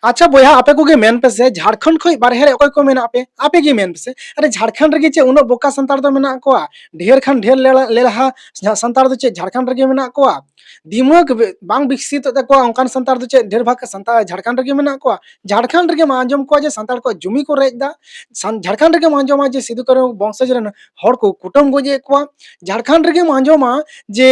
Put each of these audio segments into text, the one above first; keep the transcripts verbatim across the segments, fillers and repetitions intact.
ᱟᱪᱪᱷᱟ ᱵᱚᱭᱦᱟ, ᱟᱯᱮ ᱠᱚᱜᱮ ᱢᱮᱱ ᱯᱮᱥᱮ, ᱡᱷᱟᱲᱠᱷᱚᱸᱰ ᱠᱷᱚᱱ ᱵᱟᱨᱦᱮ ᱨᱮ ᱚᱠᱚᱭ ᱠᱚ ᱢᱮᱱᱟᱜ ᱯᱮ? ᱟᱯᱮ ᱜᱮ ᱢᱮᱱ ᱯᱮᱥᱮ, ᱟᱨᱮ ᱡᱷᱟᱲᱠᱷᱚᱸᱰ ᱨᱮᱜᱮ ᱪᱮᱫ ᱩᱱᱟᱹᱜ ᱵᱚᱠᱟ ᱥᱟᱱᱛᱟᱲ ᱫᱚ ᱢᱮᱱᱟᱜ ᱠᱚᱣᱟ? ᱰᱷᱮᱨ ᱠᱷᱟᱱ ᱰᱷᱮᱨ ᱞᱮᱞ-, ᱞᱮᱞᱦᱟ ᱥᱟᱱᱛᱟᱲ ᱫᱚ ᱪᱮᱫ ᱡᱷᱟᱲᱠᱷᱚᱸᱰ ᱨᱮᱜᱮ ᱢᱮᱱᱟᱜ ᱠᱚᱣᱟ? ᱫᱤᱢᱟᱜᱽ ᱵᱮ-, ᱵᱟᱝ ᱵᱤᱠᱥᱤᱛᱚᱜ ᱛᱟᱠᱚᱣᱟ, ᱚᱱᱠᱟᱱ ᱥᱟᱱᱛᱟᱲ ᱫᱚ ᱪᱮᱫ ᱰᱷᱮᱨ ᱵᱷᱟᱜᱽ ᱥᱟᱱᱛᱟᱲ ᱡᱷᱟᱲᱠᱷᱚᱸᱰ ᱨᱮᱜᱮ ᱢᱮᱱᱟᱜ ᱠᱚᱣᱟ? ᱡᱷᱟᱲᱠᱷᱚᱸᱰ ᱨᱮᱜᱮᱢ ᱟᱸᱡᱚᱢ ᱠᱚᱣᱟ ᱡᱮ ᱥᱟᱱᱛᱟᱲ ᱠᱚᱣᱟᱜ ᱡᱩᱢᱤ ᱠᱚ ᱨᱮᱡ ᱫᱟ, ᱥᱟᱱ-, ᱡᱷᱟᱲᱠᱷᱚᱸᱰ ᱨᱮᱜᱮᱢ ᱟᱸᱡᱚᱢᱟ ᱡᱮ ᱥᱤᱫᱩ ᱠᱟᱹᱱᱦᱩ ᱵᱚᱝᱥᱚᱡᱽ ᱨᱮᱱ ᱦᱚᱲ ᱠᱚ ᱠᱩᱴᱟᱹᱢ ᱜᱚᱡᱮᱫ ᱠᱚᱣᱟ, ᱡᱷᱟᱲᱠᱷᱚᱸᱰ ᱨᱮᱜᱮᱢ ᱟᱸᱡᱚᱢᱟ ᱡᱮ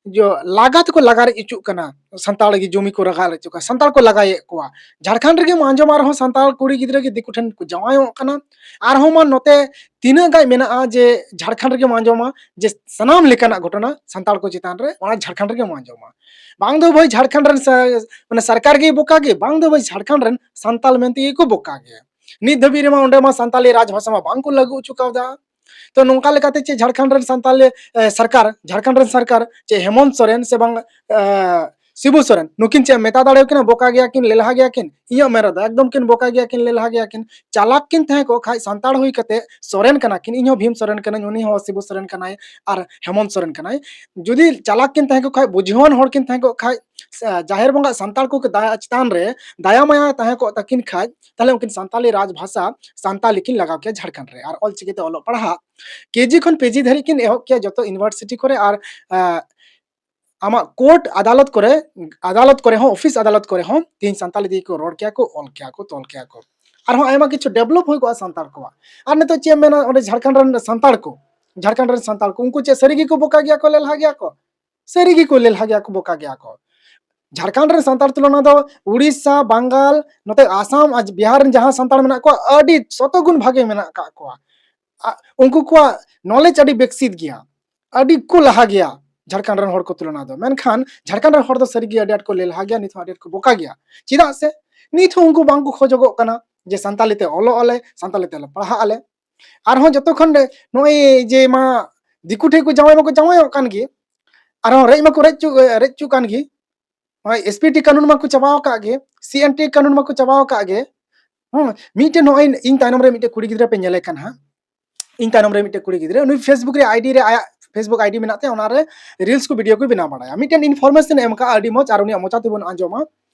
ᱡᱚ-, ᱞᱟᱜᱟ ᱛᱮᱠᱚ ᱞᱟᱜᱟ ᱨᱮᱡ ᱦᱚᱪᱚᱜ ᱠᱟᱱᱟ, ᱥᱟᱱᱛᱟᱲ ᱜᱮ ᱡᱩᱢᱤ ᱠᱚ ᱞᱟᱜᱟ ᱨᱮᱡ ᱦᱚᱪᱚᱜ ᱠᱟᱱᱟ, ᱥᱟᱱᱛᱟᱲ ᱠᱚ ᱞᱟᱜᱟᱭᱮᱫ ᱠᱚᱣᱟ᱾ ᱡᱷᱟᱲᱠᱷᱚᱸᱰ ᱨᱮᱜᱮᱢ ᱟᱸᱡᱚᱢᱟ ᱟᱨᱦᱚᱸ ᱥᱟᱱᱛᱟᱲ ᱠᱩᱲᱤ ᱜᱤᱫᱽᱨᱟᱹ ᱜᱮ ᱫᱤᱠᱩ ᱴᱷᱮᱱ ᱠᱚ ᱡᱟᱶᱟᱭᱚᱜ ᱠᱟᱱᱟ᱾ ᱟᱨᱦᱚᱸ ᱢᱟ ᱱᱚᱛᱮ ᱛᱤᱱᱟᱹᱜ ᱜᱟᱡ ᱢᱮᱱᱟᱜᱼᱟ ᱡᱮ ᱡᱷᱟᱲᱠᱷᱚᱸᱰ ᱨᱮᱜᱮᱢ ᱟᱸᱡᱚᱢᱟ ᱡᱮ ᱥᱟᱱᱟᱢ ᱞᱮᱠᱟᱱᱟᱜ ᱜᱷᱚᱴᱚᱱᱟ ᱥᱟᱱᱛᱟᱲ ᱠᱚ ᱪᱮᱛᱟᱱ ᱨᱮ, ᱚᱱᱟ ᱡᱷᱟᱲᱠᱷᱚᱸᱰ ᱨᱮᱜᱮᱢ ᱟᱸᱡᱚᱢᱟ᱾ ᱵᱟᱝ ᱫᱚ ᱵᱷᱟᱹᱭ ᱡᱷᱟᱲᱠᱷᱚᱸᱰ ᱨᱮᱱ ᱥᱟ-, ᱢᱟᱱᱮ ᱥᱚᱨᱠᱟᱨ ᱜᱮ ᱵᱚᱠᱟ ᱜᱮ, ᱵᱟᱝ ᱫᱚ ᱵᱷᱟᱹᱭ ᱡᱷᱟᱲᱠᱷᱚᱸᱰ ᱨᱮᱱ ᱥᱟᱱᱛᱟᱲ ᱢᱮᱱᱛᱮ ᱜᱮᱠᱚ ᱵᱚᱠᱟ ᱜᱮᱭᱟ᱾ ᱱᱤᱛ ᱫᱷᱟᱹᱵᱤᱡ ᱨᱮᱢᱟ ᱚᱸᱰᱮ ᱢᱟ ᱥᱟᱱᱛᱟᱞᱤ ᱨᱟᱡᱽ ᱵᱷᱟᱥᱟ ᱢᱟ ᱵᱟᱝ ᱠᱚ ᱞᱟᱹᱜᱩ ᱦᱚᱪᱚ ᱠᱟᱣᱫᱟ᱾ ᱛᱚ ᱱᱚᱝᱠᱟ ᱞᱮᱠᱟᱛᱮ ᱪᱮᱫ ᱡᱷᱟᱲᱠᱷᱚᱸᱰ ᱨᱮᱱ ᱥᱟᱱᱛᱟᱞᱤ, ᱮ, ᱥᱚᱨᱠᱟᱨ, ᱡᱷᱟᱲᱠᱷᱚᱸᱰ ᱨᱮᱱ ᱥᱚᱨᱠᱟᱨ ᱪᱮᱫ ᱦᱮᱢᱚᱱᱛ ᱥᱚᱨᱮᱱ ᱥᱮ ᱵᱟᱝ, ᱮ, ᱥᱤᱵᱩ ᱥᱚᱨᱮᱱ, ᱱᱩᱠᱤᱱ ᱪᱮᱫ ᱮᱢ ᱢᱮᱛᱟ ᱫᱟᱲᱮᱭᱟᱠᱤᱱᱟ? ᱵᱚᱠᱟ ᱜᱮᱭᱟ ᱠᱤᱱ, ᱞᱮᱞᱦᱟ ᱜᱮᱭᱟ ᱠᱤᱱ? ᱤᱧᱟᱹᱜ ᱢᱮᱱ ᱨᱮᱫᱚ ᱮᱠᱫᱚᱢ ᱠᱤᱱ ᱵᱚᱠᱟ ᱜᱮᱭᱟ ᱠᱤᱱ, ᱞᱮᱞᱦᱟ ᱜᱮᱭᱟ ᱠᱤᱱ᱾ ᱪᱟᱞᱟᱠ ᱠᱤᱱ ᱛᱟᱦᱮᱸ ᱠᱚᱜ ᱠᱷᱟᱡ, ᱥᱟᱱᱛᱟᱲ ᱦᱩᱭ ᱠᱟᱛᱮ ᱥᱚᱨᱮᱱ ᱠᱟᱱᱟ ᱠᱤᱱ, ᱤᱧ ᱦᱚᱸ ᱵᱷᱤᱢ ᱥᱚᱨᱮᱱ ᱠᱟᱹᱱᱟᱹᱧ, ᱩᱱᱤ ᱦᱚᱸ ᱥᱤᱵᱩ ᱥᱚᱨᱮᱱ ᱠᱟᱱᱟᱭ ᱟᱨ ᱦᱮᱢᱚᱱᱛ ᱥᱚᱨᱮᱱ ᱠᱟᱱᱟᱭ᱾ ᱡᱩᱫᱤ ᱪᱟᱞᱟᱠ ᱠᱤᱱ ᱛᱟᱦᱮᱸ ᱠᱚᱜ ᱠᱷᱟᱡ, ᱵᱩᱡᱷᱟᱹᱣᱟᱱ ᱦᱚᱲ ᱠᱤᱱ ᱛᱟᱦᱮᱸ ᱠᱚᱜ ᱠᱷᱟᱡ, ᱥᱮ ᱡᱟᱦᱮᱨ ᱵᱚᱸᱜᱟ ᱥᱟᱱᱛᱟᱲ ᱠᱚ ᱫᱟᱭᱟ ᱪᱮᱛᱟᱱ ᱨᱮ ᱫᱟᱭᱟ ᱢᱟᱭᱟ ᱛᱟᱦᱮᱸ ᱠᱚᱜ ᱛᱟᱹᱠᱤᱱ ᱠᱷᱟᱡ, ᱛᱟᱦᱞᱮ ᱩᱱᱠᱤᱱ ᱥᱟᱱᱛᱟᱞᱤ ᱨᱟᱡᱽ ᱵᱷᱟᱥᱟ ᱥᱟᱱᱛᱟᱞᱤ ᱠᱤᱱ ᱞᱟᱜᱟᱣ ᱠᱮᱭᱟ ᱡᱷᱟᱲᱠᱷᱚᱸᱰ ᱨᱮ ᱟᱨ ᱚᱞᱪᱤᱠᱤ ᱛᱮ ᱚᱞᱚᱜ ᱯᱟᱲᱦᱟᱜ᱾ ᱠᱮᱡᱤ ᱠᱷᱚᱱ ᱯᱤᱡᱤ ᱫᱷᱟᱹᱨᱤᱡ ᱠᱤᱱ ᱮᱦᱚᱵ ᱠᱮᱭᱟ ᱡᱚᱛᱚ ᱤᱭᱩᱱᱤᱵᱷᱟᱨᱥᱤᱴᱤ ᱠᱚᱨᱮ ᱟᱨ, ᱮ, ᱟᱢᱟᱜ ᱠᱳᱨᱴ ᱟᱫᱟᱞᱚᱛ ᱠᱚᱨᱮ, ᱟᱫᱟᱞᱚᱛ ᱠᱚᱨᱮ ᱦᱚᱸ, ᱚᱯᱷᱤᱥ ᱟᱫᱟᱞᱚᱛ ᱠᱚᱨᱮ ᱦᱚᱸ ᱛᱮᱦᱮᱧ ᱥᱟᱱᱛᱟᱞᱤ ᱛᱮᱜᱮ ᱠᱚ ᱨᱚᱲ ᱠᱮᱭᱟ ᱠᱚ, ᱚᱞ ᱠᱮᱭᱟ ᱠᱚ, ᱛᱚᱞ ᱠᱮᱭᱟ ᱠᱚ᱾ ᱟᱨᱦᱚᱸ ᱟᱭᱢᱟ ᱠᱤᱪᱷᱩ ᱰᱮᱵᱷᱞᱚᱯ ᱦᱩᱭ ᱠᱚᱜᱼᱟ ᱥᱟᱱᱛᱟᱲ ᱠᱚᱣᱟᱜ᱾ ᱟᱨ ᱱᱤᱛᱚᱜ ᱪᱮᱫ ᱮᱢ ᱢᱮᱱᱟ, ᱚᱸᱰᱮ ᱡᱷᱟᱲᱠᱷᱚᱸᱰ ᱨᱮᱱ ᱥᱟᱱᱛᱟᱲ ᱠᱚ, ᱡᱷᱟᱲᱠᱷᱚᱸᱰ ᱨᱮᱱ ᱥᱟᱱᱛᱟᱲ ᱠᱚ, ᱩᱱᱠᱩ ᱪᱮᱫ ᱥᱟᱹᱨᱤ ᱜᱮᱠᱚ ᱵᱚᱠᱟ ᱜᱮᱭᱟ ᱠᱚ, ᱞᱮᱞᱦᱟ ᱜᱮᱭᱟ ᱠᱚ? ᱥᱟᱹᱨᱤ ᱜᱮᱠᱚ ᱞᱮᱞᱦᱟ ᱜᱮᱭᱟ ᱠᱚ, ᱵᱚᱠᱟ ᱜᱮᱭᱟ ᱠᱚ᱾ ᱡᱷᱟᱲᱠᱷᱚᱸᱰ ᱨᱮᱱ ᱥᱟᱱᱛᱟᱲ ᱛᱩᱞᱚᱱᱟ ᱫᱚ ᱩᱲᱤᱥᱥᱟ, ᱵᱟᱝᱜᱟᱞ, ᱱᱚᱛᱮ ᱟᱥᱟᱢ ᱟᱨ ᱵᱤᱦᱟᱨ ᱨᱮᱱ ᱡᱟᱦᱟᱸ ᱥᱟᱱᱛᱟᱲ ᱢᱮᱱᱟᱜ ᱠᱚᱣᱟ, ᱟᱹᱰᱤ ᱥᱚᱛᱚ ᱜᱩᱱ ᱵᱷᱟᱜᱮ ᱢᱮᱱᱟᱜ ᱟᱠᱟᱫ ᱠᱚᱣᱟ᱾ ᱟ-, ᱩᱱᱠᱩ ᱠᱚᱣᱟᱜ ᱱᱚᱞᱮᱡᱽ ᱟᱹᱰᱤ ᱵᱤᱠᱥᱤᱛ ᱜᱮᱭᱟ, ᱟᱹᱰᱤ ᱠᱚ ᱞᱟᱦᱟ ᱜᱮᱭᱟ ᱡᱷᱟᱲᱠᱷᱚᱸᱰ ᱨᱮᱱ ᱦᱚᱲ ᱠᱚ ᱛᱩᱞᱚᱱᱟ ᱫᱚ᱾ ᱢᱮᱱᱠᱷᱟᱱ ᱡᱷᱟᱲᱠᱷᱚᱸᱰ ᱨᱮᱱ ᱦᱚᱲ ᱫᱚ ᱥᱟᱹᱨᱤᱜᱮ ᱟᱹᱰᱤ ᱟᱸᱴ ᱠᱚ ᱞᱮᱞᱦᱟ ᱜᱮᱭᱟ, ᱱᱤᱛ ᱦᱚᱸ ᱟᱹᱰᱤ ᱟᱸᱴ ᱠᱚ ᱵᱚᱠᱟ ᱜᱮᱭᱟ᱾ ᱪᱮᱫᱟᱜ ᱥᱮ ᱱᱤᱛ ᱦᱚᱸ ᱩᱱᱠᱩ ᱵᱟᱝ ᱠᱚ ᱠᱷᱚᱡᱚᱜᱚᱜ ᱠᱟᱱᱟ ᱡᱮ ᱥᱟᱱᱛᱟᱞᱤ ᱛᱮ ᱚᱞᱚᱜ ᱟᱞᱮ, ᱥᱟᱱᱛᱟᱞᱤ ᱛᱮ ᱯᱟᱲᱦᱟᱜ ᱟᱞᱮ᱾ ᱟᱨᱦᱚᱸ ᱡᱚᱛᱚ ᱠᱷᱚᱱ ᱱᱚᱜᱼᱚᱭ ᱡᱮ ᱢᱟ ᱫᱤᱠᱩ ᱴᱷᱮᱡ ᱠᱚ ᱡᱟᱶᱟᱭ ᱢᱟᱠᱚ ᱡᱟᱶᱟᱭᱚᱜ ᱠᱟᱱ ᱜᱮ, ᱟᱨᱦᱚᱸ ᱨᱮᱡ ᱢᱟᱠᱚ ᱨᱮᱡ ᱦᱚᱪᱚ, ᱨᱮᱡ ᱦᱚᱪᱚ ᱠᱟᱱ ᱜᱮ᱾ ᱱᱚᱜᱼᱚᱭ ᱮᱥ ᱯᱤ ᱴᱤ ᱠᱟᱹᱱᱩᱱ ᱢᱟᱠᱚ ᱪᱟᱵᱟᱣ ᱟᱠᱟᱫ ᱜᱮ, ᱥᱤ ᱮᱱ ᱴᱤ ᱠᱟᱹᱱᱩᱱ ᱢᱟᱠᱚ ᱪᱟᱵᱟᱣ ᱟᱠᱟᱫ ᱜᱮ᱾ ᱦᱩᱸ, ᱢᱤᱫᱴᱮᱱ ᱱᱚᱜᱼᱚᱭ ᱤᱧ ᱛᱟᱭᱱᱚᱢ ᱨᱮ ᱢᱤᱫᱴᱮᱱ ᱠᱩᱲᱤ ᱜᱤᱫᱽᱨᱟᱹ ᱯᱮ ᱧᱮᱞᱮ ᱠᱟᱱ ᱦᱟᱸᱜ, ᱤᱧ ᱛᱟᱭᱱᱚᱢ ᱨᱮ ᱢᱤᱫᱴᱮᱱ ᱠᱩᱲᱤ ᱜᱤᱫᱽᱨᱟᱹ, ᱩᱱᱤ Facebook ᱨᱮ ID ᱨᱮ, ᱟᱭᱟᱜ Facebook ID ᱢᱮᱱᱟᱜ ᱛᱟᱭᱟ, ᱚᱱᱟ ᱨᱮ reels ᱠᱚ video ᱠᱚᱭ ᱵᱮᱱᱟᱣ ᱵᱟᱲᱟᱭᱟ᱾ ᱢᱤᱫᱴᱮᱱ information ᱮ ᱮᱢ ᱠᱟᱜᱼᱟ, ᱟᱹᱰᱤ ᱢᱚᱡᱽ, ᱟᱨ ᱩᱱᱤᱭᱟᱜ ᱢᱚᱪᱟ ᱛᱮᱵᱚᱱ ᱟᱸᱡᱚᱢᱟ,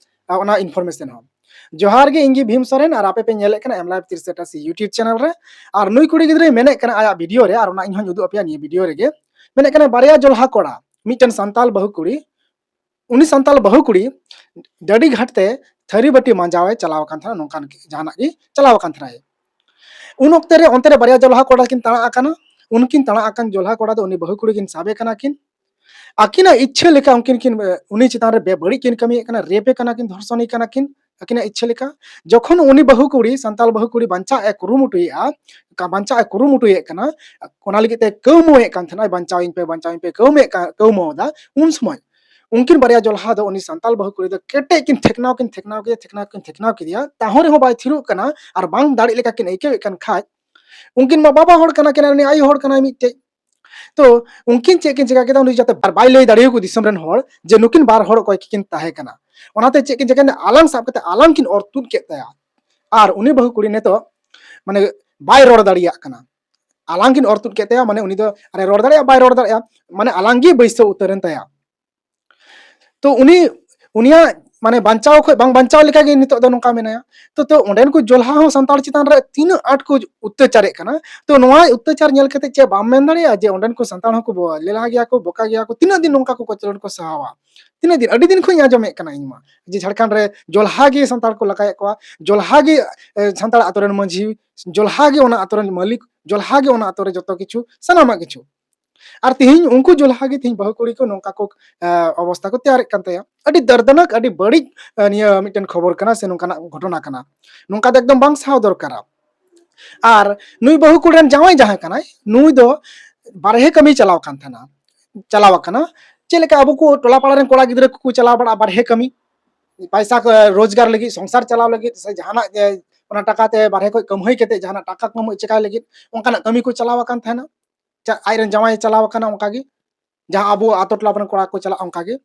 ᱟᱨ ᱚᱱᱟ information ᱦᱚᱸ᱾ ᱡᱚᱦᱟᱨ ᱜᱮ, ᱤᱧ ᱜᱮ ᱵᱷᱤᱢ ᱥᱚᱨᱮᱱ, ᱟᱨ ᱟᱯᱮ ᱯᱮ ᱧᱮᱞᱮᱫ ᱠᱟᱱᱟ M Live ᱛᱤᱨᱤᱥ ᱮᱴᱟᱥᱤ YouTube channel ᱨᱮ᱾ ᱟᱨ ᱱᱩᱭ ᱠᱩᱲᱤ ᱜᱤᱫᱽᱨᱟᱹᱭ ᱢᱮᱱᱮᱫ ᱠᱟᱱᱟ ᱟᱭᱟᱜ video ᱨᱮ, ᱟᱨ ᱚᱱᱟ ᱤᱧ ᱦᱚᱸᱧ ᱩᱫᱩᱜ ᱟᱯᱮᱭᱟ ᱱᱤᱭᱟᱹ video ᱨᱮᱜᱮ, ᱢᱮᱱᱮᱫ ᱠᱟᱱᱟ ᱵᱟᱨᱭᱟ ᱡᱚᱞᱦᱟ ᱠᱚᱲᱟ, ᱢᱤᱫᱴᱮᱱ ᱥᱟᱱᱛᱟᱞ ᱵᱟᱹᱦᱩ ᱠᱩᱲᱤ, ᱩᱱᱤ ᱥᱟᱱᱛᱟᱞ ᱵᱟᱹᱦᱩ ᱠᱩᱲᱤ ᱰᱟᱹᱰᱤ ᱜᱷᱟᱴ ᱛᱮ ᱛᱷᱟᱹᱨᱤ ᱵᱟᱹᱴᱤ ᱢᱟᱸᱡᱟᱣ ᱮ ᱪᱟᱞᱟᱣ ᱟᱠᱟᱱ ᱛᱟᱦᱮᱱᱟ, ᱱᱚᱝᱠᱟᱱ ᱡᱟᱦᱟᱱᱟᱜ ᱜᱮ ᱪᱟᱞᱟᱣ ᱟᱠᱟᱱ ᱛᱟᱦᱮᱱᱟᱭ᱾ ᱩᱱ ᱚᱠᱛᱮ ᱨᱮ ᱚᱱᱛᱮ ᱨᱮ ᱵᱟᱨᱭᱟ ᱡᱚᱞᱦᱟ ᱠᱚᱲᱟ ᱠᱤᱱ ᱛᱟᱲᱟ ᱟᱠᱟᱱᱟ᱾ ᱩᱱᱠᱤᱱ ᱛᱟᱲᱟ ᱟᱠᱟᱱ ᱡᱚᱞᱦᱟ ᱠᱚᱲᱟ ᱫᱚ ᱩᱱᱤ ᱵᱟᱹᱦᱩ ᱠᱩᱲᱤ ᱠᱤᱱ ᱥᱟᱵᱮ ᱠᱟᱱᱟ ᱠᱤᱱ᱾ ᱟᱹᱠᱤᱱᱟᱜ ᱤᱪᱪᱷᱟᱹ ᱞᱮᱠᱟ ᱩᱱᱠᱤᱱ ᱠᱤᱱ, ᱩᱱᱤ ᱪᱮᱛᱟᱱ ᱨᱮ ᱵᱮᱵᱟᱹᱲᱤᱡ ᱠᱤᱱ ᱠᱟᱹᱢᱤᱭᱮᱫ ᱠᱟᱱᱟ, rape ᱮ ᱠᱟᱱᱟ ᱠᱤᱱ, ᱫᱷᱚᱨᱥᱚᱱᱮ ᱠᱟᱱᱟ ᱠᱤᱱ ᱟᱹᱠᱤᱱᱟᱜ ᱤᱪᱪᱷᱟᱹ ᱞᱮᱠᱟ᱾ ᱡᱚᱠᱷᱚᱱ ᱩᱱᱤ ᱵᱟᱹᱦᱩ ᱠᱩᱲᱤ, ᱥᱟᱱᱛᱟᱞ ᱵᱟᱹᱦᱩ ᱠᱩᱲᱤ ᱵᱟᱧᱪᱟᱜ ᱮ ᱠᱩᱨᱩᱢᱩᱴᱩᱭᱮᱫᱼᱟ, ᱠᱟ-, ᱵᱟᱧᱪᱟᱜ ᱮ ᱠᱩᱨᱩᱢᱩᱴᱩᱭᱮᱫ ᱠᱟᱱᱟ, ᱚᱱᱟ ᱞᱟᱹᱜᱤᱫ ᱛᱮ ᱠᱟᱹᱣᱢᱟᱹᱣᱮᱫ ᱠᱟᱱ ᱛᱟᱦᱮᱱᱟᱭ, ᱵᱟᱧᱪᱟᱣᱤᱧ ᱯᱮ, ᱵᱟᱧᱪᱟᱣᱤᱧ ᱯᱮ, ᱠᱟᱹᱣᱢᱟᱹᱣᱮᱫ ᱠᱟ-, ᱠᱟᱹᱣᱢᱟᱹᱣ ᱮᱫᱟ, ᱩᱱ ᱥᱚᱢᱚᱭ ᱩᱱᱠᱤᱱ ᱵᱟᱨᱭᱟ ᱡᱚᱞᱦᱟ ᱫᱚ ᱩᱱᱤ ᱥᱟᱱᱛᱟᱞ ᱵᱟᱹᱦᱩ ᱠᱩᱲᱤ ᱫᱚ ᱠᱮᱴᱮᱡ ᱠᱤᱱ ᱛᱷᱮᱠᱱᱟᱣ ᱠᱤᱱ ᱛᱷᱮᱠᱱᱟᱣ ᱠᱮᱫᱮᱭᱟ, ᱛᱷᱮᱠᱱᱟᱣ ᱠᱤᱱ ᱛᱷᱮᱠᱱᱟᱣ ᱠᱮᱫᱮᱭᱟ, ᱛᱟᱦᱚᱸ ᱨᱮᱦᱚᱸ ᱵᱟᱭ ᱛᱷᱤᱨᱚᱜ ᱠᱟᱱᱟ ᱟᱨ ᱵᱟᱝ ᱫᱟᱲᱮᱜ ᱞᱮᱠᱟ ᱠᱤᱱ ᱟᱹᱭᱠᱟᱹᱣᱮᱫ ᱠᱟᱱ ᱠᱷᱟᱡ, ᱩᱱᱠᱤᱱ ᱢᱟ ᱵᱟᱵᱟ ᱦᱚᱲ ᱠᱟᱱᱟ ᱠᱤᱱ ᱟᱨ ᱩᱱᱤ ᱟᱭᱳ ᱦᱚᱲ ᱠᱟᱱᱟᱭ ᱢᱤᱫᱴᱮᱡ᱾ ᱛᱚ ᱩᱱᱠᱤᱱ ᱪᱮᱫ ᱠᱤᱱ ᱪᱮᱠᱟ ᱠᱮᱫᱟ, ᱩᱱᱤ ᱡᱟᱛᱮ ᱵᱟᱨ ᱵᱟᱭ ᱞᱟᱹᱭ ᱫᱟᱲᱮᱭᱟᱠᱚ ᱫᱤᱥᱚᱢ ᱨᱮᱱ ᱦᱚᱲ ᱡᱮ ᱱᱩᱠᱤᱱ ᱵᱟᱨ ᱦᱚᱲ ᱚᱠᱚᱭ ᱠᱤᱱ ᱛᱟᱦᱮᱸ ᱠᱟᱱᱟ᱾ ᱚᱱᱟᱛᱮ ᱪᱮᱫ ᱠᱤᱱ ᱪᱮᱠᱟ ᱠᱮᱫᱟ, ᱟᱞᱟᱝ ᱥᱟᱵ ᱠᱟᱛᱮ ᱟᱞᱟᱝ ᱠᱤᱱ ᱚᱨ ᱛᱩᱫ ᱠᱮᱫ ᱛᱟᱭᱟ᱾ ᱟᱨ ᱩᱱᱤ ᱵᱟᱹᱦᱩ ᱠᱩᱲᱤ ᱱᱤᱛᱚᱜ ᱢᱟᱱᱮ ᱵᱟᱭ ᱨᱚᱲ ᱫᱟᱲᱮᱭᱟᱜ ᱠᱟᱱᱟ᱾ ᱟᱞᱟᱝ ᱠᱤᱱ ᱚᱨ ᱛᱩᱫ ᱠᱮᱫ ᱛᱟᱭᱟ, ᱢᱟᱱᱮ ᱩᱱᱤ ᱫᱚ ᱟᱨᱮ ᱨᱚᱲ ᱫᱟᱲᱮᱭᱟᱜᱼᱟ, ᱵᱟᱭ ᱨᱚᱲ ᱫᱟᱲᱮᱭᱟᱜᱼᱟ, ᱢᱟᱱᱮ ᱟᱞᱟᱝ ᱜᱮ ᱵᱟᱹᱭᱥᱟᱹᱣ ᱩᱛᱟᱹᱨᱮᱱ ᱛᱟᱭᱟ᱾ ᱛᱚ ᱩᱱᱤ, ᱩᱱᱤᱭᱟᱜ ᱢᱟᱱᱮ ᱵᱟᱧᱪᱟᱣ ᱠᱷᱚᱡ ᱵᱟᱝ ᱵᱟᱧᱪᱟᱣ ᱞᱮᱠᱟᱜᱮ ᱱᱤᱛᱚᱜ ᱫᱚ ᱱᱚᱝᱠᱟ ᱢᱮᱱᱟᱭᱟ᱾ ᱛᱚ, ᱛᱚ ᱚᱸᱰᱮᱱ ᱠᱚ ᱡᱚᱞᱦᱟ ᱦᱚᱸ ᱥᱟᱱᱛᱟᱲ ᱪᱮᱛᱟᱱ ᱨᱮ ᱛᱤᱱᱟᱹᱜ ᱟᱸᱴ ᱠᱚ ᱚᱛᱛᱟᱪᱟᱨᱮᱫ ᱠᱟᱱᱟ, ᱛᱚ ᱱᱚᱣᱟ ᱚᱛᱛᱟᱪᱟᱨ ᱧᱮᱞ ᱠᱟᱛᱮ ᱪᱮᱫ ᱵᱟᱢ ᱢᱮᱱ ᱫᱟᱲᱮᱭᱟᱜᱼᱟ ᱡᱮ ᱚᱸᱰᱮᱱ ᱠᱚ ᱥᱟᱱᱛᱟᱲ ᱦᱚᱸᱠᱚ ᱵᱚ-, ᱞᱮᱞᱦᱟ ᱜᱮᱭᱟ ᱠᱚ, ᱵᱚᱠᱟ ᱜᱮᱭᱟ ᱠᱚ, ᱛᱤᱱᱟᱹᱜ ᱫᱤᱱ ᱱᱚᱝᱠᱟ ᱠᱚ ᱠᱚᱪᱞᱚᱱ ᱠᱚ ᱥᱟᱦᱟᱣᱟ? ᱛᱤᱱᱟᱹᱜ ᱫᱤᱱ? ᱟᱹᱰᱤ ᱫᱤᱱ ᱠᱷᱚᱱ ᱤᱧ ᱟᱸᱡᱚᱢᱮᱫ ᱠᱟᱱᱟ ᱤᱧ ᱢᱟ, ᱡᱮ ᱡᱷᱟᱲᱠᱷᱚᱸᱰ ᱨᱮ ᱡᱚᱞᱦᱟ ᱜᱮ ᱥᱟᱱᱛᱟᱲ ᱠᱚ ᱞᱟᱠᱟᱭᱮᱫ ᱠᱚᱣᱟ, ᱡᱚᱞᱦᱟ ᱜᱮ, ᱮ, ᱥᱟᱱᱛᱟᱲ ᱟᱛᱳ ᱨᱮᱱ ᱢᱟᱹᱡᱷᱤ, ᱡᱚᱞᱦᱟ ᱜᱮ ᱚᱱᱟ ᱟᱛᱳ ᱨᱮᱱ ᱢᱟᱹᱞᱤᱠ, ᱡᱚᱞᱦᱟ ᱜᱮ ᱚᱱᱟ ᱟᱛᱳ ᱨᱮ ᱡᱚᱛᱚ ᱠᱤᱪᱷᱩ, ᱥᱟᱱᱟᱢᱟᱜ ᱠᱤᱪᱷᱩ᱾ ᱟᱨ ᱛᱤᱦᱤᱧ ᱩᱱᱠᱩ ᱡᱚᱞᱦᱟ ᱜᱮ ᱛᱤᱦᱤᱧ ᱵᱟᱹᱦᱩ ᱠᱩᱲᱤ ᱠᱚ ᱱᱚᱝᱠᱟ ᱠᱚ, ᱮ, ᱚᱵᱚᱥᱛᱟ ᱠᱚ ᱛᱮᱭᱟᱨᱮᱫ ᱠᱟᱱ ᱛᱟᱭᱟ᱾ ᱟᱹᱰᱤ ᱫᱟᱨᱫᱟᱱᱟᱠ, ᱟᱹᱰᱤ ᱵᱟᱹᱲᱤᱡ, ᱮ, ᱱᱤᱭᱟᱹ ᱢᱤᱫᱴᱮᱱ ᱠᱷᱚᱵᱚᱨ ᱠᱟᱱᱟ ᱥᱮ ᱱᱚᱝᱠᱟᱱᱟᱜ ᱜᱷᱚᱴᱚᱱᱟ ᱠᱟᱱᱟ᱾ ᱱᱚᱝᱠᱟ ᱫᱚ ᱮᱠᱫᱚᱢ ᱵᱟᱝ ᱥᱟᱦᱟᱣ ᱫᱚᱨᱠᱟᱨᱟ᱾ ᱟᱨ ᱱᱩᱭ ᱵᱟᱹᱦᱩ ᱠᱩᱲᱤ ᱨᱮᱱ ᱡᱟᱶᱟᱭ ᱡᱟᱦᱟᱸᱭ ᱠᱟᱱᱟᱭ, ᱱᱩᱭ ᱫᱚ ᱵᱟᱨᱦᱮ ᱠᱟᱹᱢᱤ ᱪᱟᱞᱟᱣ ᱠᱟᱱ ᱛᱟᱦᱮᱱᱟ, ᱪᱟᱞᱟᱣ ᱟᱠᱟᱱᱟ᱾ ᱪᱮᱫ ᱞᱮᱠᱟ ᱟᱵᱚ ᱠᱚ ᱴᱚᱞᱟ ᱯᱟᱲᱟ ᱨᱮᱱ ᱠᱚᱲᱟ ᱜᱤᱫᱽᱨᱟᱹ ᱠᱚᱠᱚ ᱪᱟᱞᱟᱣ ᱵᱟᱲᱟᱜᱼᱟ ᱵᱟᱨᱦᱮ ᱠᱟᱹᱢᱤ, ᱯᱟᱭᱥᱟ ᱠᱚ ᱨᱳᱡᱽᱜᱟᱨ ᱞᱟᱹᱜᱤᱫ, ᱥᱚᱝᱥᱟᱨ ᱪᱟᱞᱟᱣ ᱞᱟᱹᱜᱤᱫ, ᱥᱮ ᱡᱟᱦᱟᱱᱟᱜ ᱜᱮ ᱚᱱᱟ ᱴᱟᱠᱟ ᱛᱮ ᱵᱟᱨᱦᱮ ᱠᱷᱚᱡ ᱠᱟᱹᱢᱦᱟᱹᱭ ᱠᱟᱛᱮ ᱡᱟᱦᱟᱱᱟᱜ ᱴᱟᱠᱟ ᱠᱟᱹᱢᱦᱟᱹᱭ ᱪᱮᱠᱟᱭ ᱞᱟᱹᱜᱤᱫ ᱚᱱᱠᱟᱱᱟᱜ ᱠᱟᱹᱢᱤ ᱠᱚ ᱪᱟᱞᱟᱣ ᱟᱠᱟᱱ ᱛᱟᱦᱮᱱᱟ᱾ ᱪᱟ-, ᱟᱡ ᱨᱮᱱ ᱡᱟᱶᱟᱭᱮ ᱪᱟᱞᱟᱣ ᱟᱠᱟᱱᱟ ᱚᱱᱠᱟ ᱜᱮ, ᱡᱟᱦᱟᱸ ᱟᱵᱚ ᱟᱛᱳ ᱴᱚᱞᱟ ᱨᱮᱱ ᱠᱚᱲᱟ ᱠᱚ ᱪᱟᱞᱟᱜᱼᱟ ᱚᱱᱠᱟ ᱜᱮ᱾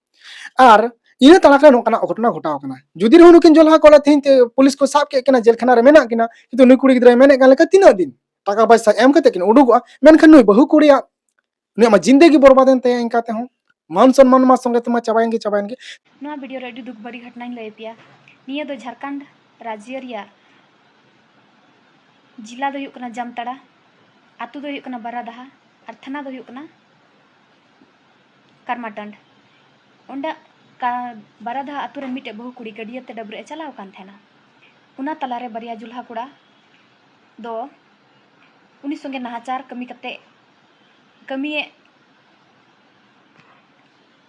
ᱟᱨ ᱤᱱᱟᱹ ᱛᱟᱞᱟ ᱨᱮ ᱱᱚᱝᱠᱟᱱᱟᱜ ᱜᱷᱚᱴᱚᱱᱟ ᱜᱷᱚᱴᱟᱣ ᱟᱠᱟᱱᱟ᱾ ᱡᱩᱫᱤ ᱨᱮᱦᱚᱸ ᱱᱩᱠᱤᱱ ᱡᱚᱞᱦᱟ ᱠᱚᱲᱟ ᱛᱮᱦᱮᱧ ᱛᱮ ᱯᱩᱞᱤᱥ ᱠᱚ ᱥᱟᱵ ᱠᱮᱫ ᱠᱤᱱᱟ, ᱡᱮᱞ ᱠᱷᱟᱱᱟ ᱨᱮ ᱢᱮᱱᱟᱜ ᱠᱤᱱᱟ, ᱠᱤᱱᱛᱩ ᱱᱩᱭ ᱠᱩᱲᱤ ᱜᱤᱫᱽᱨᱟᱹᱭ ᱢᱮᱱᱮᱫ ᱠᱟᱱ ᱞᱮᱠᱟ ᱛᱤᱱᱟᱹᱜ ᱫᱤᱱ ᱴᱟᱠᱟ ᱯᱚᱭᱥᱟ ᱮᱢ ᱠᱟᱛᱮ ᱠᱤᱱ ᱩᱰᱩᱠᱚᱜᱼᱟ, ᱢᱮᱱᱠᱷᱟᱱ ᱱᱩᱭ ᱵᱟᱹᱦᱩ ᱠᱩᱲᱤᱭᱟᱜ, ᱩᱱᱤᱭᱟᱜ ᱢᱟ ᱡᱤᱱᱫᱮᱜᱤ ᱵᱚᱨᱵᱟᱫ ᱮᱱ ᱛᱟᱭᱟ, ᱤᱱᱠᱟ ᱛᱮᱦᱚᱸ ᱢᱟᱱ ᱥᱚᱱᱢᱟᱱ ᱢᱟ ᱥᱚᱸᱜᱮ ᱛᱮᱢᱟ ᱪᱟᱵᱟᱭᱮᱱ ᱜᱮ, ᱪᱟᱵᱟᱭᱮᱱ ᱜᱮ᱾ ᱱᱚᱣᱟ video ᱨᱮ ᱟᱹᱰᱤ ᱫᱩᱠ ᱵᱷᱟᱹᱨᱤ ᱜᱷᱚᱴᱚᱱᱟᱧ ᱞᱟᱹᱭ ᱟᱯᱮᱭᱟ᱾ ᱱᱤᱭᱟᱹ ᱫᱚ ᱡᱷᱟᱲᱠᱷᱚᱸᱰ ᱨᱟᱡᱽᱡᱚ ᱨᱮᱭᱟᱜ ᱡᱮᱞᱟ ᱫᱚ ᱦᱩᱭᱩᱜ ᱠᱟᱱᱟ ᱡᱟᱢᱛᱟᱲᱟ, ᱟᱹᱛᱩ ᱫᱚ ᱦᱩᱭᱩᱜ ᱠᱟᱱᱟ ᱵᱟᱨᱟᱫᱟᱦᱟ ᱟᱨ ᱛᱷᱟᱱᱟ ᱫᱚ ᱦᱩᱭᱩᱜ ᱠᱟᱱᱟ ᱠᱟᱨᱢᱟᱴᱟᱱᱰ᱾ ᱚᱸᱰᱮ ᱠᱟ-, ᱵᱟᱨᱟᱫᱟᱦᱟ ᱟᱹᱛᱩ ᱨᱮ ᱢᱤᱫᱴᱮᱡ ᱵᱟᱹᱦᱩ ᱠᱩᱲᱤ ᱜᱟᱹᱰᱭᱟᱹ ᱛᱮ ᱰᱟᱹᱵᱽᱨᱟᱹᱜ ᱮ ᱪᱟᱞᱟᱣ ᱟᱠᱟᱱ ᱛᱟᱦᱮᱱᱟ᱾ ᱚᱱᱟ ᱛᱟᱞᱟᱨᱮ ᱵᱟᱨᱭᱟ ᱡᱩᱞᱦᱟ ᱠᱚᱲᱟ ᱫᱚ ᱩᱱᱤ ᱥᱚᱸᱜᱮ ᱱᱟᱦᱟᱪᱟᱨ ᱠᱟᱹᱢᱤ ᱠᱟᱛᱮ, ᱠᱟᱹᱢᱤᱭᱮᱫ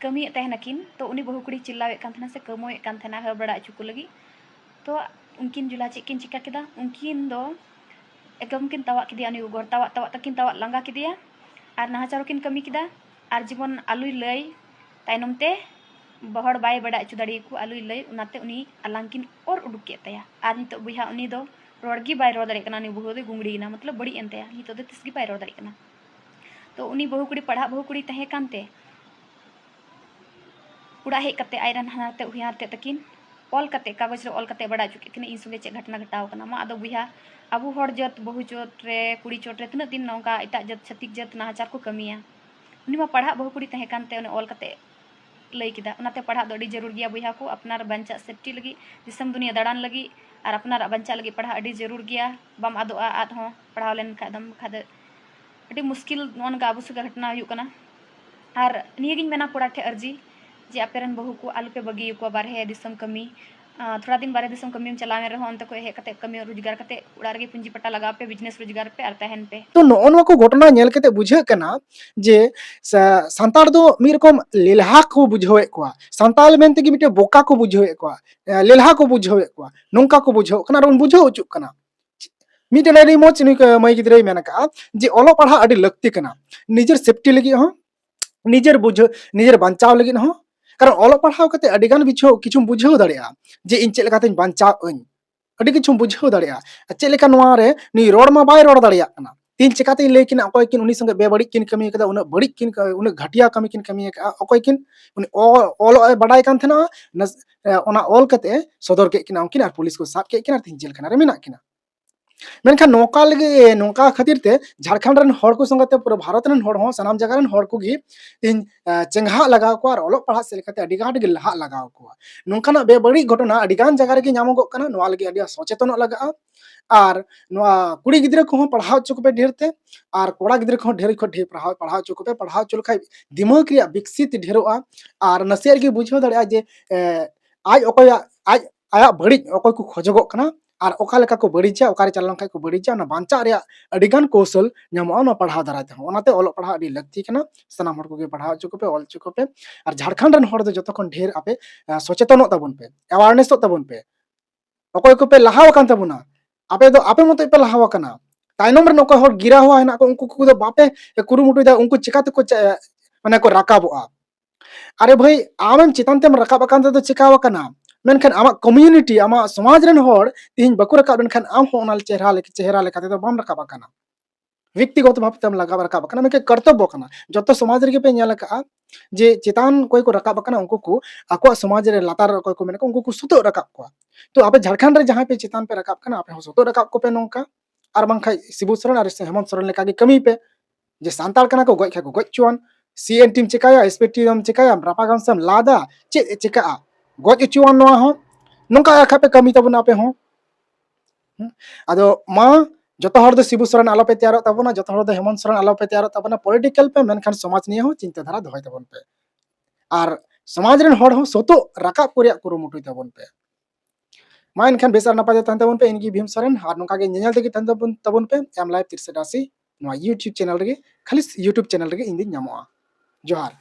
ᱠᱟᱹᱢᱤᱭᱮᱫ ᱛᱟᱦᱮᱱᱟᱠᱤᱱ᱾ ᱛᱚ ᱩᱱᱤ ᱵᱟᱹᱦᱩ ᱠᱩᱲᱤ ᱪᱤᱞᱞᱟᱣᱮᱫ ᱠᱟᱱ ᱛᱟᱦᱮᱱᱟ ᱥᱮ ᱠᱟᱹᱣᱢᱟᱹᱣᱮᱫ ᱠᱟᱱ ᱛᱟᱦᱮᱱᱟ ᱦᱟᱹ ᱵᱟᱲᱟ ᱦᱚᱪᱚ ᱠᱚ ᱞᱟᱹᱜᱤᱫ᱾ ᱛᱚ ᱩᱱᱠᱤᱱ ᱡᱩᱞᱦᱟ ᱪᱮᱫ ᱠᱤᱱ ᱪᱤᱠᱟ ᱠᱮᱫᱟ? ᱩᱱᱠᱤᱱ ᱫᱚ ᱮᱠᱫᱚᱢ ᱠᱤᱱ ᱛᱟᱣᱟᱜ ᱠᱮᱫᱮᱭᱟ ᱩᱱᱤ ᱜᱚᱜᱚ ᱦᱚᱲ, ᱛᱟᱣᱟᱜ ᱛᱟᱣᱟᱜ ᱛᱟᱹᱠᱤᱱ ᱛᱟᱣᱟᱜ ᱞᱟᱸᱜᱟ ᱠᱮᱫᱮᱭᱟ ᱟᱨ ᱱᱟᱦᱟᱪᱟᱨ ᱦᱚᱸᱠᱤᱱ ᱠᱟᱹᱢᱤ ᱠᱮᱫᱟ᱾ ᱟᱨ ᱡᱮᱢᱚᱱ ᱟᱞᱚᱭ ᱞᱟᱹᱭ, ᱛᱟᱭᱱᱚᱢ ᱛᱮ ᱦᱚᱲ ᱵᱟᱭ ᱵᱟᱰᱟᱭ ᱦᱚᱪᱚ ᱫᱟᱲᱮᱭᱟᱠᱚ, ᱟᱞᱚᱭ ᱞᱟᱹᱭ, ᱚᱱᱟᱛᱮ ᱩᱱᱤ ᱟᱞᱟᱝ ᱠᱤᱱ ᱚᱨ ᱩᱰᱩᱠ ᱠᱮᱫ ᱛᱟᱭᱟ᱾ ᱟᱨ ᱱᱤᱛᱚᱜ ᱵᱚᱭᱦᱟ ᱩᱱᱤ ᱫᱚ ᱨᱚᱲ ᱜᱮ ᱵᱟᱭ ᱨᱚᱲ ᱫᱟᱲᱮᱭᱟᱜ ᱠᱟᱱᱟ, ᱩᱱᱤ ᱵᱟᱹᱦᱩ ᱫᱚᱭ ᱜᱩᱝᱲᱤ ᱮᱱᱟ, ᱢᱚᱛᱞᱚᱵ ᱵᱟᱹᱲᱤᱡ ᱮᱱ ᱛᱟᱭᱟ, ᱱᱤᱛᱚᱜ ᱫᱚ ᱛᱤᱥ ᱜᱮ ᱵᱟᱭ ᱨᱚᱲ ᱫᱟᱲᱮᱭᱟᱜ ᱠᱟᱱᱟ᱾ ᱛᱚ ᱩᱱᱤ ᱵᱟᱹᱦᱩ ᱠᱩᱲᱤ ᱯᱟᱲᱦᱟᱜ ᱵᱟᱹᱦᱩ ᱠᱩᱲᱤ ᱛᱟᱦᱮᱸ ᱠᱟᱱᱛᱮ ᱚᱲᱟᱜ ᱦᱮᱡ ᱠᱟᱛᱮ ᱟᱡ ᱨᱮᱱ ᱦᱟᱱᱦᱟᱨ ᱛᱮ ᱦᱚᱧᱦᱟᱨ ᱛᱮ ᱛᱟᱹᱠᱤᱱ ᱚᱞ ᱠᱟᱛᱮ, ᱠᱟᱜᱚᱡᱽ ᱨᱮ ᱚᱞ ᱠᱟᱛᱮ ᱵᱟᱰᱟᱭ ᱦᱚᱪᱚ ᱠᱮᱫ ᱠᱤᱱᱟ ᱤᱧ ᱥᱚᱸᱜᱮ ᱪᱮᱫ ᱜᱷᱚᱴᱚᱱᱟ ᱜᱷᱚᱴᱟᱣ ᱠᱟᱱᱟ᱾ ᱢᱟ ᱟᱫᱚ ᱵᱚᱭᱦᱟ, ᱟᱵᱚ ᱦᱚᱲ ᱡᱟᱹᱛ ᱵᱟᱹᱦᱩ ᱪᱚᱴ ᱨᱮ, ᱠᱩᱲᱤ ᱪᱚᱴ ᱨᱮ ᱛᱤᱱᱟᱹᱜ ᱫᱤᱱ ᱱᱚᱝᱠᱟ ᱮᱴᱟᱜ ᱡᱟᱹᱛ ᱪᱷᱟᱹᱛᱤᱠ ᱡᱟᱹᱛ ᱱᱟᱦᱟᱪᱟᱨ ᱠᱚ ᱠᱟᱹᱢᱤᱭᱟ? ᱩᱱᱤ ᱢᱟ ᱯᱟᱲᱦᱟᱜ ᱵᱟᱹᱦᱩ ᱠᱩᱲᱤ ᱛᱟᱦᱮᱸ ᱠᱟᱱᱛᱮ ᱚᱱᱮ ᱚᱞ ᱠᱟᱛᱮ ᱞᱟᱹᱭ ᱠᱮᱫᱟ᱾ ᱚᱱᱟᱛᱮ ᱯᱟᱲᱦᱟᱜ ᱫᱚ ᱟᱹᱰᱤ ᱡᱟᱹᱨᱩᱲ ᱜᱮᱭᱟ ᱵᱚᱭᱦᱟ ᱠᱚ, ᱟᱯᱱᱟᱨ ᱵᱟᱧᱪᱟᱜ safety ᱞᱟᱹᱜᱤᱫ, ᱫᱤᱥᱚᱢ ᱫᱩᱱᱤᱭᱟᱹ ᱫᱟᱬᱟᱱ ᱞᱟᱹᱜᱤᱫ ᱟᱨ ᱟᱯᱱᱟᱨᱟᱜ ᱵᱟᱧᱪᱟᱜ ᱞᱟᱹᱜᱤᱫ ᱯᱟᱲᱦᱟᱜ ᱟᱹᱰᱤ ᱡᱟᱹᱨᱩᱲ ᱜᱮᱭᱟ᱾ ᱵᱟᱢ ᱟᱫᱚᱜᱼᱟ, ᱟᱫ ᱦᱚᱸ ᱯᱟᱲᱦᱟᱣ ᱞᱮᱱ ᱠᱷᱟᱡ ᱫᱚᱢ, ᱵᱟᱠᱷᱟᱡ ᱫᱚ ᱟᱹᱰᱤ ᱢᱩᱥᱠᱤᱞ ᱱᱚᱜᱼᱚ ᱱᱚᱝᱠᱟ ᱟᱵᱚ ᱥᱚᱸᱜᱮ ᱜᱷᱚᱴᱚᱱᱟ ᱦᱩᱭᱩᱜ ᱠᱟᱱᱟ᱾ ᱟᱨ ᱱᱤᱭᱟᱹ ᱜᱤᱧ ᱢᱮᱱᱟ ᱠᱚᱲᱟ ᱴᱷᱮᱡ ᱟᱹᱨᱡᱤ, ᱡᱮ ᱟᱯᱮ ᱨᱮᱱ ᱵᱟᱹᱦᱩ ᱠᱚ ᱟᱞᱚ ᱯᱮ ᱵᱟᱹᱜᱤ ᱟᱠᱚᱣᱟ ᱵᱟᱨᱦᱮ ᱫᱤᱥᱚᱢ ᱠᱟᱹᱢᱤ᱾ ᱟᱸ, ᱛᱷᱚᱲᱟ ᱫᱤᱱ ᱵᱟᱨᱦᱮ ᱫᱤᱥᱚᱢ ᱠᱟᱹᱢᱤᱢ ᱪᱟᱞᱟᱣᱮᱱ ᱨᱮᱦᱚᱸ ᱚᱱᱛᱮ ᱠᱷᱚᱡ ᱦᱮᱡ ᱠᱟᱛᱮ ᱠᱟᱹᱢᱤ ᱨᱳᱡᱽᱜᱟᱨ ᱠᱟᱛᱮ ᱚᱲᱟᱜ ᱨᱮᱜᱮ ᱯᱩᱸᱡᱤ ᱯᱟᱴᱟ ᱞᱟᱜᱟᱣ ᱯᱮ, business ᱨᱳᱡᱽᱜᱟᱨ ᱯᱮ ᱟᱨ ᱛᱟᱦᱮᱱ ᱯᱮ᱾ ᱛᱚ ᱱᱚᱜᱼᱚ ᱱᱚᱣᱟ ᱠᱚ ᱜᱷᱚᱴᱚᱱᱟ ᱧᱮᱞ ᱠᱟᱛᱮ ᱵᱩᱡᱷᱟᱹᱜ ᱠᱟᱱᱟ ᱡᱮ ᱥᱟ-, ᱥᱟᱱᱛᱟᱲ ᱫᱚ ᱢᱤᱫ ᱨᱚᱠᱚᱢ ᱞᱮᱞᱦᱟ ᱠᱚ ᱵᱩᱡᱷᱟᱹᱣᱮᱫ ᱠᱚᱣᱟ, ᱥᱟᱱᱛᱟᱲ ᱢᱮᱱ ᱛᱮᱜᱮ ᱢᱤᱫᱴᱮᱱ ᱵᱚᱠᱟ ᱠᱚ ᱵᱩᱡᱷᱟᱹᱣᱮᱫ ᱠᱚᱣᱟ, ᱮ, ᱞᱮᱞᱦᱟ ᱠᱚ ᱵᱩᱡᱷᱟᱹᱣᱮᱫ ᱠᱚᱣᱟ, ᱱᱚᱝᱠᱟ ᱠᱚ ᱵᱩᱡᱷᱟᱹᱣ ᱠᱟᱱᱟ ᱟᱨ ᱵᱚᱱ ᱵᱩᱡᱷᱟᱹᱣ ᱦᱚᱪᱚᱜ ᱠᱟᱱᱟ᱾ ᱢᱤᱫᱴᱮᱱ ᱟᱹᱰᱤ ᱢᱚᱡᱽ ᱱᱩᱭ ᱠᱚ-, ᱢᱟᱹᱭ ᱜᱤᱫᱽᱨᱟᱹᱭ ᱢᱮᱱ ᱟᱠᱟᱫᱼᱟ ᱡᱮ ᱚᱞᱚᱜ ᱯᱟᱲᱦᱟᱜ ᱟᱹᱰᱤ ᱞᱟᱹᱠᱛᱤ ᱠᱟᱱᱟ, ᱱᱤᱡᱮᱨ safety ᱞᱟᱹᱜᱤᱫ ᱦᱚᱸ, ᱱᱤᱡᱮᱨ ᱵᱩᱡᱷᱟᱹᱣ, ᱱᱤᱡᱮᱨ ᱵᱟᱧᱪᱟᱣ ᱞᱟᱹᱜᱤᱫ ᱦᱚᱸ᱾ ᱠᱟᱨᱚᱱ ᱚᱞᱚᱜ ᱯᱟᱲᱦᱟᱣ ᱠᱟᱛᱮ ᱟᱹᱰᱤ ᱜᱟᱱ ᱵᱤᱪᱷᱟᱹᱣ, ᱠᱤᱪᱷᱩᱢ ᱵᱩᱡᱷᱟᱹᱣ ᱫᱟᱲᱮᱭᱟᱜᱼᱟ ᱡᱮ ᱤᱧ ᱪᱮᱫ ᱞᱮᱠᱟᱛᱤᱧ ᱵᱟᱧᱪᱟᱣ ᱟᱹᱧ, ᱟᱹᱰᱤ ᱠᱤᱪᱷᱩᱢ ᱵᱩᱡᱷᱟᱹᱣ ᱫᱟᱲᱮᱭᱟᱜᱼᱟ᱾ ᱟᱨ ᱪᱮᱫ ᱞᱮᱠᱟ ᱱᱚᱣᱟ ᱨᱮ ᱱᱩᱭ ᱨᱚᱲ ᱢᱟ ᱵᱟᱭ ᱨᱚᱲ ᱫᱟᱲᱮᱭᱟᱜ ᱠᱟᱱᱟ, ᱛᱮᱦᱮᱧ ᱪᱮᱠᱟᱛᱤᱧ ᱞᱟᱹᱭ ᱠᱤᱱᱟ ᱚᱠᱚᱭ ᱠᱤᱱ ᱩᱱᱤ ᱥᱚᱸᱜᱮ ᱵᱮᱵᱟᱹᱲᱤᱡ ᱠᱤᱱ ᱠᱟᱹᱢᱤ ᱠᱟᱫᱟ, ᱩᱱᱟᱹᱜ ᱵᱟᱹᱲᱤᱡ ᱠᱤᱱ, ᱩᱱᱟᱹᱜ ᱜᱷᱟᱹᱴᱤᱭᱟ ᱠᱟᱹᱢᱤ ᱠᱤᱱ ᱠᱟᱹᱢᱤ ᱟᱠᱟᱫᱼᱟ, ᱚᱠᱚᱭ ᱠᱤᱱ ᱩᱱᱤ ᱚ-, ᱚᱞᱚᱜ ᱮ ᱵᱟᱰᱟᱭ ᱠᱟᱱ ᱛᱟᱦᱮᱱᱟ, ᱱᱟᱥ-, ᱮ, ᱚᱱᱟ ᱚᱞ ᱠᱟᱛᱮ ᱮ ᱥᱚᱫᱚᱨ ᱠᱮᱫ ᱠᱤᱱᱟ ᱩᱱᱠᱤᱱ ᱟᱨ ᱯᱩᱞᱤᱥ ᱠᱚ ᱥᱟᱵ ᱠᱮᱫ ᱠᱤᱱᱟ ᱟᱨ ᱛᱮᱦᱮᱧ ᱡᱮᱞ ᱠᱷᱟᱱᱟ ᱨᱮ ᱢᱮᱱᱟᱜ ᱠᱤᱱᱟ᱾ ᱢᱮᱱᱠᱷᱟᱱ ᱱᱚᱝᱠᱟ ᱞᱟᱹᱜᱤᱫ, ᱱᱚᱝᱠᱟ ᱠᱷᱟᱹᱛᱤᱨ ᱛᱮ ᱡᱷᱟᱲᱠᱷᱚᱸᱰ ᱨᱮᱱ ᱦᱚᱲ ᱠᱚ ᱥᱚᱸᱜᱮ ᱛᱮ ᱯᱩᱨᱟᱹ ᱵᱷᱟᱨᱚᱛ ᱨᱮᱱ ᱦᱚᱲ ᱦᱚᱸ, ᱥᱟᱱᱟᱢ ᱡᱟᱭᱜᱟ ᱨᱮᱱ ᱦᱚᱲ ᱠᱚᱜᱮ ᱤᱧ, ᱮ, ᱪᱮᱸᱜᱷᱟᱜ ᱞᱟᱜᱟᱣ ᱠᱚᱣᱟ ᱟᱨ ᱚᱞᱚᱜ ᱯᱟᱲᱦᱟᱜ ᱥᱮᱫ ᱞᱮᱠᱟᱛᱮ ᱟᱹᱰᱤ ᱟᱸᱴ ᱜᱮ ᱞᱟᱦᱟᱜ ᱞᱟᱜᱟᱣ ᱠᱚᱣᱟ᱾ ᱱᱚᱝᱠᱟᱱᱟᱜ ᱵᱮᱵᱟᱹᱲᱤᱡ ᱜᱷᱚᱴᱚᱱᱟ ᱟᱹᱰᱤ ᱜᱟᱱ ᱡᱟᱭᱜᱟ ᱨᱮᱜᱮ ᱧᱟᱢᱚᱜᱚᱜ ᱠᱟᱱᱟ᱾ ᱱᱚᱣᱟ ᱞᱟᱹᱜᱤᱫ ᱟᱹᱰᱤ ᱟᱸᱴ ᱥᱚᱪᱮᱛᱚᱱᱚᱜ ᱞᱟᱜᱟᱜᱼᱟ᱾ ᱟᱨ ᱱᱚᱣᱟ ᱠᱩᱲᱤ ᱜᱤᱫᱽᱨᱟᱹ ᱠᱚᱦᱚᱸ ᱯᱟᱲᱦᱟᱣ ᱦᱚᱪᱚ ᱠᱚᱯᱮ ᱰᱷᱮᱨ ᱛᱮ, ᱟᱨ ᱠᱚᱲᱟ ᱜᱤᱫᱽᱨᱟᱹ ᱠᱚᱦᱚᱸ ᱰᱷᱮᱨ ᱠᱷᱚᱱ ᱰᱷᱮᱨ ᱯᱟᱲᱦᱟᱣ, ᱯᱟᱲᱦᱟᱣ ᱦᱚᱪᱚ ᱠᱚᱯᱮ᱾ ᱯᱟᱲᱦᱟᱣ ᱦᱚᱪᱚ ᱞᱮᱠᱷᱟᱡ ᱫᱤᱢᱟᱜᱽ ᱨᱮᱭᱟᱜ ᱵᱤᱠᱥᱤᱛ ᱰᱷᱮᱨᱚᱜᱼᱟ᱾ ᱟᱨ ᱱᱟᱥᱮᱭᱟᱜ ᱨᱮᱜᱮ ᱵᱩᱡᱷᱟᱹᱣ ᱫᱟᱲᱮᱭᱟᱜᱼᱟ ᱡᱮ, ᱮ, ᱟᱡ ᱚᱠᱚᱭᱟᱜ, ᱟᱡ, ᱟᱭᱟᱜ ᱵᱟᱹᱲᱤᱡ ᱚᱠᱚᱭ ᱠᱚ ᱠᱷᱚᱡᱚᱜᱚᱜ ᱠᱟᱱᱟ ᱟᱨ ᱚᱠᱟ ᱞᱮᱠᱟ ᱠᱚ ᱵᱟᱹᱲᱤᱡᱟ, ᱚᱠᱟᱨᱮ ᱪᱟᱞᱟᱣ ᱞᱮᱱᱠᱷᱟᱡ ᱠᱚ ᱵᱟᱹᱲᱤᱡᱟ, ᱚᱱᱟ ᱵᱟᱧᱪᱟᱜ ᱨᱮᱭᱟᱜ ᱟᱹᱰᱤ ᱜᱟᱱ ᱠᱚᱣᱥᱚᱞ ᱧᱟᱢᱚᱜᱼᱟ ᱱᱚᱣᱟ ᱯᱟᱲᱦᱟᱣ ᱫᱟᱨᱟᱭ ᱛᱮᱦᱚᱸ᱾ ᱚᱱᱟᱛᱮ ᱚᱞᱚᱜ ᱯᱟᱲᱦᱟᱣ ᱟᱹᱰᱤ ᱞᱟᱹᱠᱛᱤ ᱠᱟᱱᱟ᱾ ᱥᱟᱱᱟᱢ ᱦᱚᱲ ᱠᱚᱜᱮ ᱯᱟᱲᱦᱟᱣ ᱦᱚᱪᱚ ᱠᱚᱯᱮ, ᱚᱞ ᱦᱚᱪᱚ ᱠᱚᱯᱮ᱾ ᱟᱨ ᱡᱷᱟᱲᱠᱷᱚᱸᱰ ᱨᱮᱱ ᱦᱚᱲ ᱫᱚ ᱡᱚᱛᱚ ᱠᱷᱚᱱ ᱰᱷᱮᱨ ᱟᱯᱮ, ᱮ, ᱥᱚᱪᱮᱛᱚᱱᱚᱜ ᱛᱟᱵᱚᱱ ᱯᱮ, awarenessᱚᱜ ᱛᱟᱵᱚᱱ ᱯᱮ᱾ ᱚᱠᱚᱭ ᱠᱚᱯᱮ ᱞᱟᱦᱟᱣ ᱟᱠᱟᱱ ᱛᱟᱵᱚᱱᱟ, ᱟᱯᱮ ᱫᱚ ᱟᱯᱮ ᱢᱚᱛᱚᱡ ᱯᱮ ᱞᱟᱦᱟᱣ ᱟᱠᱟᱱᱟ᱾ ᱛᱟᱭᱱᱚᱢ ᱨᱮᱱ ᱚᱠᱚᱭ ᱦᱚᱲ ᱜᱤᱨᱟ ᱦᱩᱣᱟ ᱦᱮᱱᱟᱜ ᱠᱚ, ᱩᱱᱠᱩ ᱠᱚᱫᱚ ᱵᱟᱯᱮ ᱠᱩᱨᱩᱢᱩᱴᱩᱭᱮᱫᱟ, ᱩᱱᱠᱩ ᱪᱤᱠᱟ ᱛᱮᱠᱚ ᱪᱟ-, ᱢᱟᱱᱮ ᱠᱚ ᱨᱟᱠᱟᱵᱚᱜᱼᱟ᱾ ᱟᱨᱮ ᱵᱷᱟᱹᱭ, ᱟᱢᱮᱢ ᱪᱮᱛᱟᱱ ᱛᱮᱢ ᱨᱟᱠᱟᱵ ᱟᱠᱟᱱ ᱛᱮᱫᱚ ᱪᱤᱠᱟᱣ ᱟᱠᱟᱱᱟ? ᱢᱮᱱᱠᱷᱟᱱ ᱟᱢᱟᱜ community, ᱟᱢᱟᱜ ᱥᱚᱢᱟᱡᱽ ᱨᱮᱱ ᱦᱚᱲ ᱛᱮᱦᱮᱧ ᱵᱟᱠᱚ ᱨᱟᱠᱟᱵ ᱞᱮᱱᱠᱷᱟᱱ ᱟᱢ ᱦᱚᱸ ᱚᱱᱟ ᱪᱮᱦᱨᱟ ᱞᱮᱠᱟ, ᱪᱮᱦᱨᱟ ᱞᱮᱠᱟ ᱛᱮᱫᱚ ᱵᱟᱢ ᱨᱟᱠᱟᱵ ᱟᱠᱟᱱᱟ᱾ ᱵᱮᱠᱛᱤᱜᱚᱛᱚ ᱵᱷᱟᱵᱽ ᱛᱮᱢ ᱨᱟᱠᱟᱵ, ᱨᱟᱠᱟᱵ ᱟᱠᱟᱱᱟ, ᱢᱮᱱᱠᱷᱟᱱ ᱠᱚᱨᱛᱚᱵᱵᱚ ᱠᱟᱱᱟ᱾ ᱡᱚᱛᱚ ᱥᱚᱢᱟᱡᱽ ᱨᱮᱜᱮ ᱯᱮ ᱧᱮᱞ ᱟᱠᱟᱫᱼᱟ ᱡᱮ ᱪᱮᱛᱟᱱ ᱚᱠᱚᱭ ᱠᱚ ᱨᱟᱠᱟᱵ ᱟᱠᱟᱱᱟ, ᱩᱱᱠᱩ ᱠᱚ ᱟᱠᱚᱣᱟᱜ ᱥᱚᱢᱟᱡᱽ ᱨᱮ ᱞᱟᱛᱟᱨ ᱨᱮ ᱚᱠᱚᱭ ᱠᱚ ᱢᱮᱱᱟᱜ ᱠᱚᱣᱟ, ᱩᱱᱠᱩ ᱠᱚ ᱥᱩᱛᱩᱜ ᱨᱟᱠᱟᱵ ᱠᱚᱣᱟ᱾ ᱛᱚ ᱟᱯᱮ ᱡᱷᱟᱲᱠᱷᱚᱸᱰ ᱨᱮ ᱡᱟᱦᱟᱸᱭ ᱯᱮ ᱪᱮᱛᱟᱱ ᱯᱮ ᱨᱟᱠᱟᱵ ᱠᱟᱱᱟ, ᱟᱯᱮ ᱦᱚᱸ ᱥᱩᱛᱩᱜ ᱨᱟᱠᱟᱵ ᱠᱚᱯᱮ ᱱᱚᱝᱠᱟ᱾ ᱟᱨ ᱵᱟᱝᱠᱷᱟᱡ ᱥᱤᱵᱩ ᱥᱚᱨᱮᱱ ᱟᱨ ᱦᱮᱢᱚᱱᱛ ᱥᱚᱨᱮᱱ ᱞᱮᱠᱟᱜᱮ ᱠᱟᱹᱢᱤ ᱯᱮ, ᱡᱮ ᱥᱟᱱᱛᱟᱲ ᱠᱟᱱᱟ ᱠᱚ, ᱜᱚᱡ ᱠᱷᱟᱡ ᱠᱚ ᱜᱚᱡ ᱦᱚᱪᱚᱣᱟᱱ, CNT ᱮᱢ ᱪᱮᱠᱟᱭᱟ, SPT ᱮᱢ ᱪᱮᱠᱟᱭᱟ, ᱨᱟᱯᱟᱜᱟᱢ ᱥᱮᱢ ᱞᱟᱫᱟ, ᱪᱮᱫ ᱮ ᱪᱮᱠᱟᱜᱼᱟ? ᱜᱚᱡ ᱦᱚᱪᱚᱣᱟᱱ ᱱᱚᱣᱟ ᱦᱚᱸ᱾ ᱱᱚᱝᱠᱟ ᱠᱷᱟᱡ ᱯᱮ ᱠᱟᱹᱢᱤ ᱛᱟᱵᱚᱱᱟ ᱟᱯᱮ ᱦᱚᱸ᱾ ᱦᱩᱸ? ᱟᱫᱚ ᱢᱟ, ᱡᱚᱛᱚ ᱦᱚᱲ ᱫᱚ ᱥᱤᱵᱩ ᱥᱚᱨᱮᱱ ᱟᱞᱚᱯᱮ ᱛᱮᱭᱟᱨᱚᱜ ᱛᱟᱵᱚᱱᱟ, ᱡᱚᱛᱚ ᱦᱚᱲ ᱫᱚ ᱦᱮᱢᱚᱱᱛ ᱥᱚᱨᱮᱱ ᱟᱞᱚᱯᱮ ᱛᱮᱭᱟᱨᱚᱜ ᱛᱟᱵᱚᱱᱟ᱾ Political ᱯᱮ, ᱢᱮᱱᱠᱷᱟᱱ ᱥᱚᱢᱟᱡᱽ ᱱᱤᱭᱮ ᱦᱚᱸ ᱪᱤᱱᱛᱟᱹ ᱫᱷᱟᱨᱟ ᱫᱚᱦᱚᱭ ᱛᱟᱵᱚᱱ ᱯᱮ᱾ ᱟᱨ ᱥᱚᱢᱟᱡᱽ ᱨᱮᱱ ᱦᱚᱲ ᱦᱚᱸ ᱥᱩᱛᱩᱜ ᱨᱟᱠᱟᱵ ᱠᱚ ᱨᱮᱭᱟᱜ ᱠᱩᱨᱩᱢᱩᱴᱩᱭ ᱛᱟᱵᱚᱱ ᱯᱮ᱾ ᱢᱟ ᱮᱱᱠᱷᱟᱱ ᱵᱮᱥ ᱟᱨ ᱱᱟᱯᱟᱭ ᱛᱮ ᱛᱟᱦᱮᱱ ᱛᱟᱵᱚᱱ ᱯᱮ᱾ ᱤᱧ ᱜᱮ ᱵᱷᱤᱢ ᱥᱚᱨᱮᱱ, ᱟᱨ ᱱᱚᱝᱠᱟ ᱜᱮ ᱧᱮᱧᱮᱞ ᱛᱮᱜᱮ ᱛᱟᱦᱮᱱ ᱛᱟᱵᱚᱱ, ᱛᱟᱵᱚᱱ ᱯᱮ M Live ᱛᱤᱨᱥᱟᱹ ᱟᱥᱤ ᱱᱚᱣᱟ YouTube channel ᱨᱮᱜᱮ, ᱠᱷᱟᱹᱞᱤ YouTube channel ᱨᱮᱜᱮ ᱤᱧ ᱫᱩᱧ ᱧᱟᱢᱚᱜᱼᱟ᱾ ᱡᱚᱦᱟᱨ᱾